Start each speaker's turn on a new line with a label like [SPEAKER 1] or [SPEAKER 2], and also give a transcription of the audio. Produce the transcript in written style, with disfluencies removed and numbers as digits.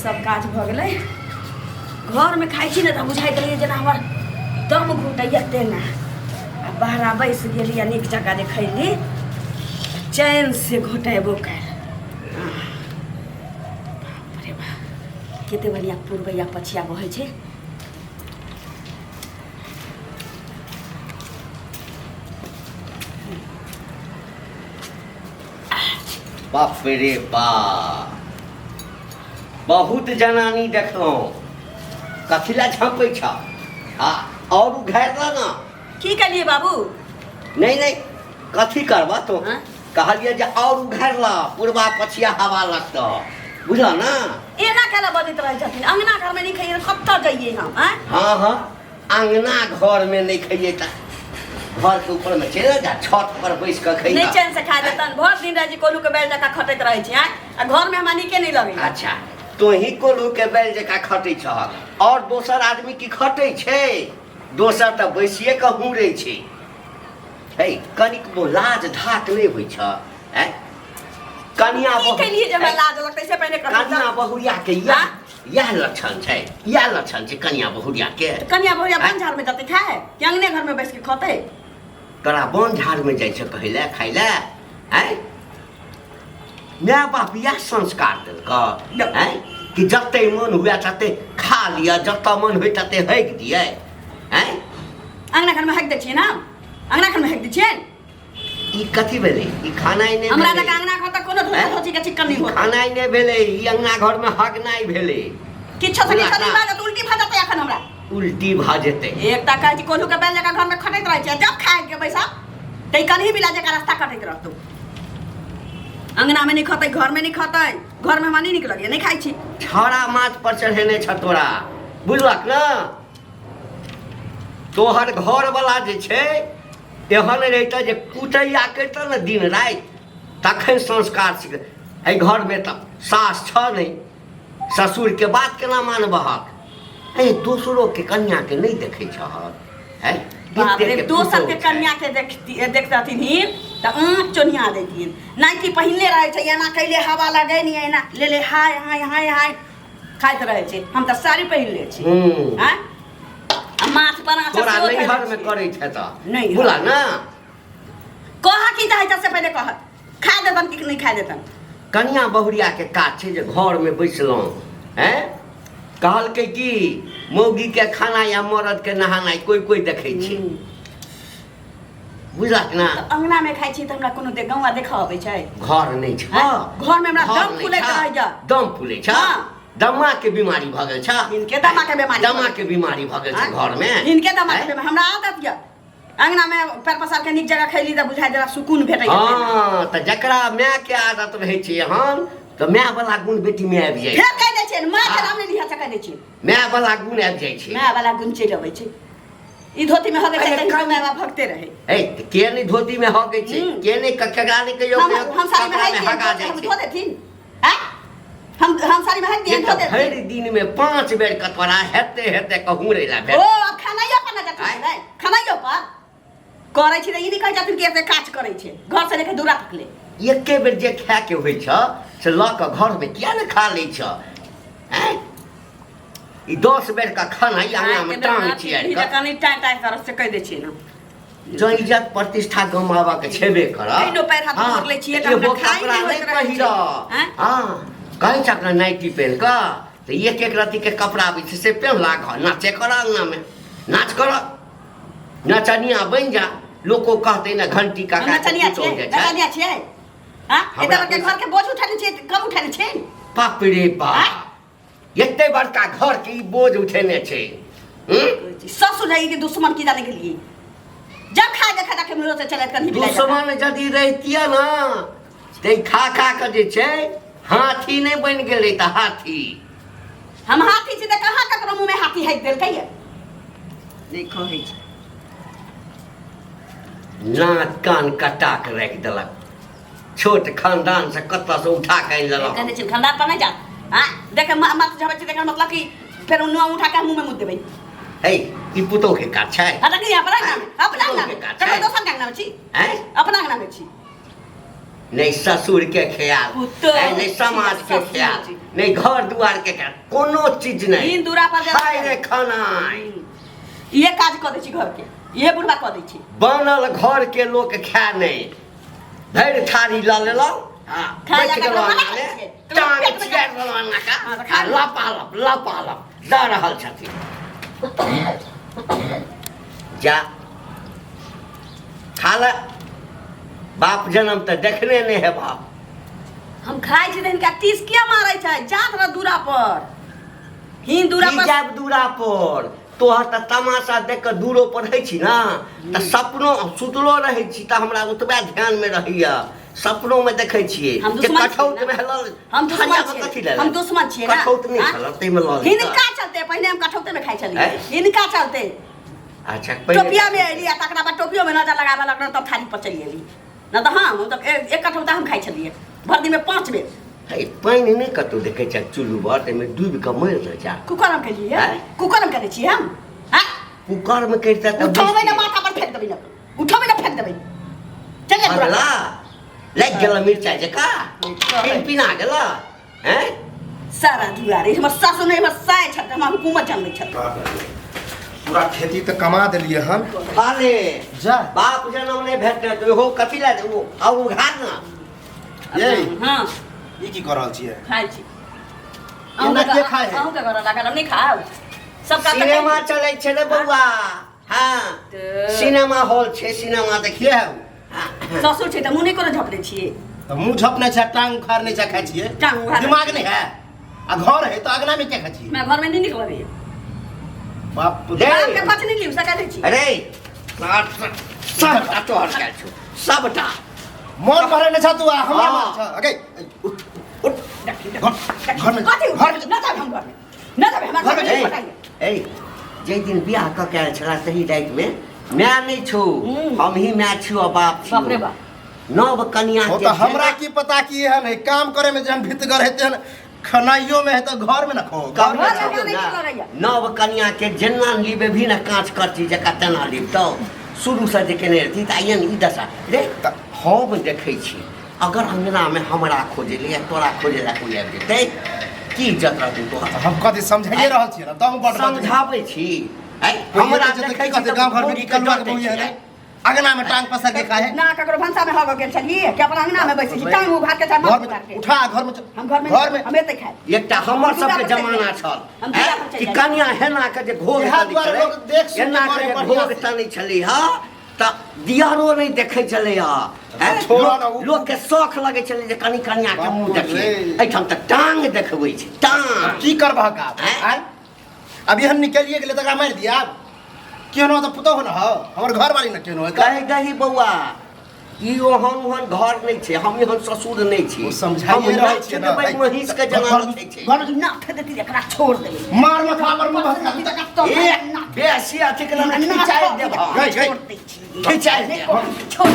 [SPEAKER 1] सब काज भऽ गेलै। घरमे खाइ छी ने तऽ बुझाइत रहैए जेना हमर दम घुटैए तेना। आ बाहरा बैस गेली आ नीक जकाँ जे खैली चैनसँ घोटेबो कयल। बाप रे बाप, कते बढ़िआँ पुरबैया पछिया बहै छै।
[SPEAKER 2] बाप रे बाप, बहुत जनानी देखलहुँ, कथी लए झँपै छ? आ और उघारि ला ना।
[SPEAKER 1] की कहलिए बाबू?
[SPEAKER 2] नहीं नहीं, कथी करबा तो?
[SPEAKER 1] हाँ?
[SPEAKER 2] कहलिए जे और उघारि ला, पूर्वा पछिया हवा लगतौ, बुझल ना?
[SPEAKER 1] एना केला बजैत रहै छथिन? अंगना घरमे नहि खइए कतऽ जइए हम? आँय?
[SPEAKER 2] हाँ हाँ, अंगना घर में नहीं खइए त घर के ऊपर में चले जा, छत पर बैस के खइए।
[SPEAKER 1] नहीं चैन से खा देतन, भर दिन राति कोलू के बैल जकाँ खटैत रहै छी। आँय, आ घर में हमरा नीके नहीं लगैया।
[SPEAKER 2] अच्छा, तोही कोलू के बैल जकाँ खटै छह, और दोसर आदमी की खटै छै? दोसर तऽ बैसिए के हुरै छै। हे, कनिकबो लाज धाक नहि होइ छ? आँय, कनिया
[SPEAKER 1] की केलिए जे हमरा लाज लगतै से पहिने कहू।
[SPEAKER 2] कनिया बहुरिया के इएह
[SPEAKER 1] आँय?
[SPEAKER 2] इएह लक्षण छै, इएह लक्षण छै कनिया बहुरिया के।
[SPEAKER 1] तऽ कनिया बहुरिया बन झाड़ में जतै खाए कि अंगने घर में बैस के खतै?
[SPEAKER 2] तोरा बन झाड़ में जाइ छै कहै लए खाइ लए? आँय, माय बाप इएह संस्कार देलक? आँय, कि जते मन हुए तते खा लिअ, जतऽ मन होइ तते हगि दियै? आँय,
[SPEAKER 1] अंगना घर में हगि दै छियै ने? अंगना घर में हगि दै छियै?
[SPEAKER 2] ई कथी भेलै? ई खाना नहि
[SPEAKER 1] हमरा
[SPEAKER 2] भेलै।
[SPEAKER 1] लग अंगना घर तऽ कोनो धोती
[SPEAKER 2] आँय?
[SPEAKER 1] धोती के चिक्कन नहि
[SPEAKER 2] ई
[SPEAKER 1] होत।
[SPEAKER 2] खाना नहि भेलै, ई अंगना घर में हगनाइ भेलै।
[SPEAKER 1] किछो से किछो नहि
[SPEAKER 2] ना।
[SPEAKER 1] भऽ जेतै, उल्टी भऽ जेतै एखन हमरा।
[SPEAKER 2] उल्टी भऽ जेतै।
[SPEAKER 1] एकटा कहै छी कोल्हू के बैल जकाँ घर में खटैत रहै छै, जब खाए के बैसब तऽ ई कन्ही बिला जकाँ रास्ता कटैत रहतौ। अंगना में नहीं खतै, घर में नहीं खतै। घर में हमरा नहीं नीक लगैया, नहीं खाइ छी।
[SPEAKER 2] छौड़ा माथ पर चढ़ेने छ तोरा, बुझलक ने? तोहर घरवला जे छै एहन रहितऽ जे कुटैया करितऽ ने दिन राति, तखन संस्कार सीख। एहि घरमे तऽ सास छह नहि, ससुरके बात केना मानबहक? ए दोसरोके कन्याके नहि देखै छहक? है
[SPEAKER 1] बाप रे,
[SPEAKER 2] एतेक
[SPEAKER 1] दोसर के
[SPEAKER 2] पुतोहु छै।
[SPEAKER 1] कन्या के देखती देखतथिन तऽ आँख चोन्हिया देथिन। नाइटी पहिनले रहै छै, एना कैले हवा लगै नहि, एना ले ले हाय हाय हाय हाय खाइत रहै छै। हम तऽ साड़ी पहिनले छी। आँय, आ माथ पर आँचर
[SPEAKER 2] तोरा
[SPEAKER 1] सेहो धयले
[SPEAKER 2] नैहरमे
[SPEAKER 1] छी।
[SPEAKER 2] करै छै तऽ
[SPEAKER 1] नैहर।
[SPEAKER 2] बोला ना।
[SPEAKER 1] कह की चाहै छ से पहिले कह, खा देतन कि नहि खा देतन?
[SPEAKER 2] कनिया बहुरियाके काज छै जे घरमे बैसलहुँ। हैं, कहलकै कि मौगीके खाना या मरदके नहानाइ कोइ कोइ देखै छै, बुझलक ना?
[SPEAKER 1] तऽ अंगना में खाइ छी तऽ हमरा कोनो गौआ देखऽ अबै छै?
[SPEAKER 2] घर नहि छ।
[SPEAKER 1] आँय? घरमे हमरा
[SPEAKER 2] घर
[SPEAKER 1] दम
[SPEAKER 2] नहि
[SPEAKER 1] फुलैत
[SPEAKER 2] छ।
[SPEAKER 1] रहैया।
[SPEAKER 2] दम फुलै छ?
[SPEAKER 1] हाँ।
[SPEAKER 2] दमा के बीमारी भऽ गेल छ।
[SPEAKER 1] हिनके दमा के बीमारी भऽ
[SPEAKER 2] दमा
[SPEAKER 1] गेल।
[SPEAKER 2] के बीमारी भऽ गेल छ
[SPEAKER 1] आँय?
[SPEAKER 2] घरमे।
[SPEAKER 1] हिनके दमा के
[SPEAKER 2] आँय?
[SPEAKER 1] बीमारी, हमरा आदत यऽ अंगना में पैर पसार के नीक जगह खैली तऽ बुझाइ जरा सुकून भेटैया।
[SPEAKER 2] हँ, तऽ जकरा माय के आदत रहै छै एहन, तऽ माय वाला गुण बेटी में आबि जाइ छै।
[SPEAKER 1] फेर कहि दै छियनि, माय के
[SPEAKER 2] हाँ।
[SPEAKER 1] नाम नहि लिहऽ से कहि दै छियनि।
[SPEAKER 2] माय वाला गुण आबि जाइ छै।
[SPEAKER 1] माय वाला गुण चलि अबै छै। ई धोती में हगै छै
[SPEAKER 2] अरे
[SPEAKER 1] तऽ हिनको
[SPEAKER 2] कनि-
[SPEAKER 1] माय बाप हगते रहै।
[SPEAKER 2] ए, तऽ के नहि धोती में हगै छै? के नहि केकरा नहि कहियो
[SPEAKER 1] हम
[SPEAKER 2] कहियो
[SPEAKER 1] हम साड़ी में
[SPEAKER 2] कपड़ा
[SPEAKER 1] हगि
[SPEAKER 2] में
[SPEAKER 1] दियनि,
[SPEAKER 2] हगा जाइ
[SPEAKER 1] हम
[SPEAKER 2] छै।
[SPEAKER 1] धो देथिन? आँय? हम साड़ी में हगि दियनि,
[SPEAKER 2] ये
[SPEAKER 1] धो
[SPEAKER 2] तऽ
[SPEAKER 1] देथिन?
[SPEAKER 2] भरि दिन में 5 बेर कतोरा हेते हेते कहूँ रे ला
[SPEAKER 1] ओ आब खानाइयो पर नजर
[SPEAKER 2] आँय?
[SPEAKER 1] चलबै, खानाइयो पर करै छी तऽ ई नहि कहै छथिन कि एते काज करै छै घर से लेके दूरा तक ले।
[SPEAKER 2] एके बेर जे खाय के होइ छ से लऽ कऽ घर में किया ने खा लै छ? आँय, ई 10 बेर का खाना ई अंगना में टांग छियारि कऽ
[SPEAKER 1] कनि टाइ टाइ करत से कहि दै छियै ने।
[SPEAKER 2] जँ इज्जत प्रतिष्ठा गमाबऽ के छेबे करऽ,
[SPEAKER 1] एहिनो पैर हाथ
[SPEAKER 2] हाँ,
[SPEAKER 1] मोड़ लै छियै तऽ
[SPEAKER 2] एगो
[SPEAKER 1] हमरा खाइ
[SPEAKER 2] कपड़ा
[SPEAKER 1] नहि
[SPEAKER 2] नहि
[SPEAKER 1] होइत रहै छै।
[SPEAKER 2] पहिरऽ।
[SPEAKER 1] आँय?
[SPEAKER 2] हाँ, कहै छ अपना नाइटी पहिन कऽ तऽ एक एक रत्ती के कपड़ा आबै छै से पहिनला, घर नाचे करऽ, अंगना में नाच करऽ, नचनिया बनि जा, लोको कहतै ने घंटी
[SPEAKER 1] हम
[SPEAKER 2] काका के
[SPEAKER 1] नचनिया
[SPEAKER 2] पुतोहु
[SPEAKER 1] छियै?
[SPEAKER 2] जे छै।
[SPEAKER 1] नचनिया छियै? हाँ,
[SPEAKER 2] हमरा
[SPEAKER 1] एते बड़का
[SPEAKER 2] पैसा-
[SPEAKER 1] घर के बोझ उठेने छियै, कम उठेने छियै?
[SPEAKER 2] बाप रे बाप,
[SPEAKER 1] आँय?
[SPEAKER 2] एते बड़का घर के ई बोझ उठेने छै। हम्म?
[SPEAKER 1] ससुर है के दुश्मन की जाने गेलियै, जब खाय देखा देखे मुँह से चलैत कहीं बिलाई जकाँ।
[SPEAKER 2] दुश्मन यदि रहितियै ने तऽ ई खा खा कऽ जे छै हाथी नहि बनि गेलै तऽ हाथी।
[SPEAKER 1] हम हाथी छी तऽ कहाँ ककरो मुँह में हाथी हाकि देलकै ये? नहि कहै छै।
[SPEAKER 2] नाक कान कटा के राखि देलक, छोट खानदान से कतऽ से उठा के आनि लेलक।
[SPEAKER 1] कहै छै खानदान पर नहि जा। हाँ, देखे माथ झबै छै, देखल मतलब कि फेर नुआ उठा के मुँह में मुँह देबै।
[SPEAKER 2] हे, ई पुतोह के काज छै?
[SPEAKER 1] हाँ, तऽ की अपना अंगना में, अपना अंगना में,
[SPEAKER 2] पुतोह के काज छै?
[SPEAKER 1] ककरो दोसर के अंगना में छी?
[SPEAKER 2] हैं?
[SPEAKER 1] अपना अंगना में छी।
[SPEAKER 2] नहि ससुर के ख्याल,
[SPEAKER 1] पुतोह
[SPEAKER 2] नहि समाज के
[SPEAKER 1] ससुर
[SPEAKER 2] ख्याल,
[SPEAKER 1] जी।
[SPEAKER 2] नहि घर दुआर के ख्याल, कोनो चीज नहि।
[SPEAKER 1] दिन दूरा पर जेना
[SPEAKER 2] खाय रे खानाइ।
[SPEAKER 1] इहे काज कऽ दै छी घर के, इहे बुढ़बा कऽ दै छी।
[SPEAKER 2] बनल घर के लोक खाय नहि, भरि थारी लऽ लेलहुँ आ
[SPEAKER 1] खाय
[SPEAKER 2] बैठ
[SPEAKER 1] लए
[SPEAKER 2] गेलहुँ
[SPEAKER 1] ककरो मना
[SPEAKER 2] अंगनामे,
[SPEAKER 1] करै छियै।
[SPEAKER 2] टांग
[SPEAKER 1] पेट मे
[SPEAKER 2] चियारि देलहुँ अंगना का,
[SPEAKER 1] हँ, तऽ खा
[SPEAKER 2] आ
[SPEAKER 1] ले।
[SPEAKER 2] लपालप लपालप दऽ रहल छथिन। जा खा ले, बाप जनम तऽ देखने नहि है बाप।
[SPEAKER 1] हम खाइ छी तऽ हिनका टीस किया मारै छै? जात रह दूरा पर, हिन दूरा
[SPEAKER 2] की
[SPEAKER 1] पर
[SPEAKER 2] जायब दूरा पर? तोहर तऽ तमाशा देख कऽ दूरो पर रहै छी ने तऽ सपनो सुतलो रहै छी तऽ हमरा ओतबे ध्यानमे रहैया, सपनोमे देखै छियै
[SPEAKER 1] हम
[SPEAKER 2] जे
[SPEAKER 1] दुश्मन छियै
[SPEAKER 2] कठौत
[SPEAKER 1] ने।
[SPEAKER 2] मे लऽ
[SPEAKER 1] हम दुश्मन
[SPEAKER 2] थारियामे
[SPEAKER 1] छियै।
[SPEAKER 2] कथी लए
[SPEAKER 1] हम दुश्मन छियै ने।
[SPEAKER 2] कठौत नहि
[SPEAKER 1] आँय?
[SPEAKER 2] छल ताहिमे लऽ लेतै।
[SPEAKER 1] हिनका चलते पहिने हम कठौते में खाइ छलियै,
[SPEAKER 2] आँय?
[SPEAKER 1] हिनका चलते।
[SPEAKER 2] अच्छा, पहिले
[SPEAKER 1] टोपिया में एली आ तकरा बाद टोपियो में नजर लगाबऽ लगल तब थारी पर चलि एली, न तऽ हम तऽ एक कठौता हम खाइ छलियै भरि दिन में 5 बेर।
[SPEAKER 2] हे, पानि नहि कतहु देखै छै चुल्लू भर, ताहिमे डूबि कऽ मरि ने जा।
[SPEAKER 1] कुकर हम केलियै,
[SPEAKER 2] आँय?
[SPEAKER 1] कुकर हम केने छियै हम। आँय?
[SPEAKER 2] कुकर मे करिते तऽ
[SPEAKER 1] उठेबै ने माथा पर फेंक देबै ने, उठेबै ने फेंक देबै। चल जा दूरा।
[SPEAKER 2] अगला लागि गेल मिरचाइ जकाँ पिन पिना गेल हैं।
[SPEAKER 1] सारा दुआरे हमर सासु नहि, हमर साय छथि, हमर हुकूमत जानबै छथि।
[SPEAKER 3] पूरा खेती तऽ कमा देलियै हन।
[SPEAKER 2] खा ले
[SPEAKER 3] जा।
[SPEAKER 2] बाप जनम नहि भेटतै तऽ ओहो कथी लए ओ आउ उघार ना।
[SPEAKER 3] ये।
[SPEAKER 1] हाँ।
[SPEAKER 3] ई की कऽ रहल छियै?
[SPEAKER 1] खाइ छी।
[SPEAKER 3] एना के खाइ है?
[SPEAKER 1] अहूँके घर लागल, हम नहि खाउ सबका तऽ।
[SPEAKER 2] सिनेमा चलै छै रे बौआ। हाँ,
[SPEAKER 1] तऽ-
[SPEAKER 2] सिनेमा हॉल छै, सिनेमा देखिए।
[SPEAKER 3] के है उ?
[SPEAKER 1] ससुर छै तऽ मुँह नहि कोनो झपने छियै?
[SPEAKER 3] तऽ मुँह झपने छै, टांग उखाड़ने छै, खाइ छियै।
[SPEAKER 1] टांग उखाड़ने।
[SPEAKER 3] दिमाग नहि है आ घर है तऽ अगना में क्या खाइ छियै?
[SPEAKER 1] हमरा घरमे नहि नीक लगैया।
[SPEAKER 3] बाप
[SPEAKER 2] रे।
[SPEAKER 1] बापके कथी नहि लिउ सकै दै छी।
[SPEAKER 2] अरे सबटा तोहर कयल छौ सबटा।
[SPEAKER 3] मन भरे नहि छ तू आ हमरा
[SPEAKER 2] हाँ।
[SPEAKER 3] मार छ। अगे उठ उठ घर घर में
[SPEAKER 1] कथी
[SPEAKER 3] घर में।
[SPEAKER 1] न जाब हम घरमे, न जाब हमरा
[SPEAKER 3] घरमे
[SPEAKER 1] घरमे
[SPEAKER 2] ए,
[SPEAKER 1] नहि पटाइए।
[SPEAKER 2] ए, जाहि दिन बियाह कऽ के आयल छला तही रातिमे माय नहि छौ,
[SPEAKER 1] हूँ।
[SPEAKER 2] हम ही माय छियौ आ बाप
[SPEAKER 1] बाप रे
[SPEAKER 2] छियौ।
[SPEAKER 1] बाप।
[SPEAKER 2] नव कनिया
[SPEAKER 3] ओ
[SPEAKER 2] के
[SPEAKER 3] तऽ हमरा की पता की एहन है काम करे में जहन भितगर है तेहन खनाइयो में है तऽ घर में न खो घर में
[SPEAKER 1] घर
[SPEAKER 3] खाओ।
[SPEAKER 1] में नहि नीक लगैया।
[SPEAKER 2] नव कनिया के जेना लिबे भी ने काँच करची जकाँ तेना लिबतौ। शुरूसँ जे केने रहती तऽ आइए ने ई दशा रे। हम देखै छी अगर अंगनामे हमरा खोजै ले या तोरा खोजै लए कोइ आबि जेतै की इज्जत रहतौ तोहर?
[SPEAKER 3] हम कथी समझाइए रहल छियै ने तहूँ बड
[SPEAKER 2] समझाबै छी आँय?
[SPEAKER 3] हमरा
[SPEAKER 2] हमरा
[SPEAKER 3] देखै
[SPEAKER 2] देखै छी
[SPEAKER 3] छी
[SPEAKER 2] तऽ
[SPEAKER 3] गाँव घर में
[SPEAKER 2] मौगी
[SPEAKER 3] की
[SPEAKER 2] के
[SPEAKER 3] कलुआ के
[SPEAKER 2] डटै
[SPEAKER 3] बहु
[SPEAKER 2] छी,
[SPEAKER 3] है अंगना में टांग पसार के खाए है।
[SPEAKER 1] ना ककरो भनसा में हग गेल छलियै कि अपन अंगना में बैसै छी टांग उघार के चाहे
[SPEAKER 3] घर
[SPEAKER 1] माथ
[SPEAKER 3] में
[SPEAKER 1] उघार के।
[SPEAKER 3] उठा घर में चल।
[SPEAKER 1] हम घर में
[SPEAKER 3] घर में
[SPEAKER 1] हम एतै खायब।
[SPEAKER 2] एकटा हमर
[SPEAKER 1] हम दूरा
[SPEAKER 2] सबके
[SPEAKER 1] पर चलि
[SPEAKER 2] जमाना
[SPEAKER 1] जायब।
[SPEAKER 2] छल
[SPEAKER 1] हम दूरा
[SPEAKER 2] आँय?
[SPEAKER 1] पर चलि
[SPEAKER 2] कि
[SPEAKER 1] जायब।
[SPEAKER 2] कनिया हेना के जे घोघ
[SPEAKER 3] इएह
[SPEAKER 2] तनै
[SPEAKER 3] दुआरे
[SPEAKER 2] छलै,
[SPEAKER 3] लोक देख सुन के
[SPEAKER 2] एना के
[SPEAKER 3] करे
[SPEAKER 2] जे
[SPEAKER 3] बढ़िआँ
[SPEAKER 2] घोघ
[SPEAKER 3] से।
[SPEAKER 2] तनै छलै हँ तऽ दियरो नहि देखै छलै हँ। आँय?
[SPEAKER 3] छोड़ऽ ने, उ-
[SPEAKER 2] लोक के शौख लगै छलै जे कनि कनिया के मुँह
[SPEAKER 3] बाप रे।
[SPEAKER 2] देखियै। एहिठाम तऽ टांग देखबै छै टांग।
[SPEAKER 3] की करबहक आब?
[SPEAKER 2] आँय?
[SPEAKER 3] आँय? अब एहन निकलिए गेलै तकरा मारि दिया आब? केहनो तऽ पुतोहु ने हौ, हमर घरवाली ने केहनो हेतै।
[SPEAKER 2] कहि दही बौआ, ई ओहन ओहन घर नहि छै, हम एहन ससुर नहि छी।
[SPEAKER 3] ओ समझाइए
[SPEAKER 2] हम
[SPEAKER 3] रहल
[SPEAKER 2] नाथ
[SPEAKER 3] छियै ने।
[SPEAKER 2] देबै महींस के जेना
[SPEAKER 3] घर-
[SPEAKER 2] रखै छै।
[SPEAKER 3] घर-
[SPEAKER 1] नाथ देती एकरा छोड़ देबै।
[SPEAKER 3] मार मथा पर मुँह भसका
[SPEAKER 1] तो
[SPEAKER 2] ए, बेसी अथी के नाम खिचाइ देबह।
[SPEAKER 3] गई, गई।
[SPEAKER 1] छोड़ दै छी।
[SPEAKER 2] खिचाइ देबह।
[SPEAKER 1] छोड़।